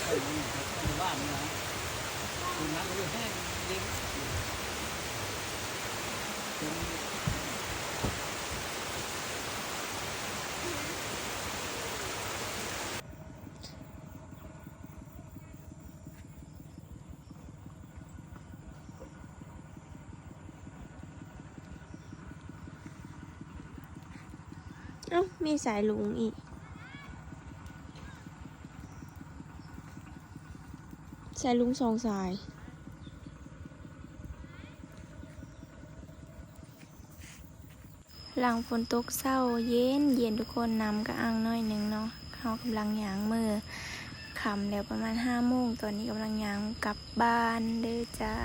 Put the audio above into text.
ເອົ້າ ມີສາຍລຸງອີກ ສາຍລຸງສອງສາຍ. ຫຼັງຝົນຕົກເຊົາ ເຢັນໆ ທຸກຄົນ ນ້ຳກະອັ່ງໜ້ອຍໜຶ່ງເນາະ. ເຮົາກຳລັງຍ່າງເມືອ ຄ່ຳແລ້ວ ປະມານຫ້າໂມງ ຕອນນີ້ກຳລັງຍ່າງກັບບ້ານເດີຈ້າ.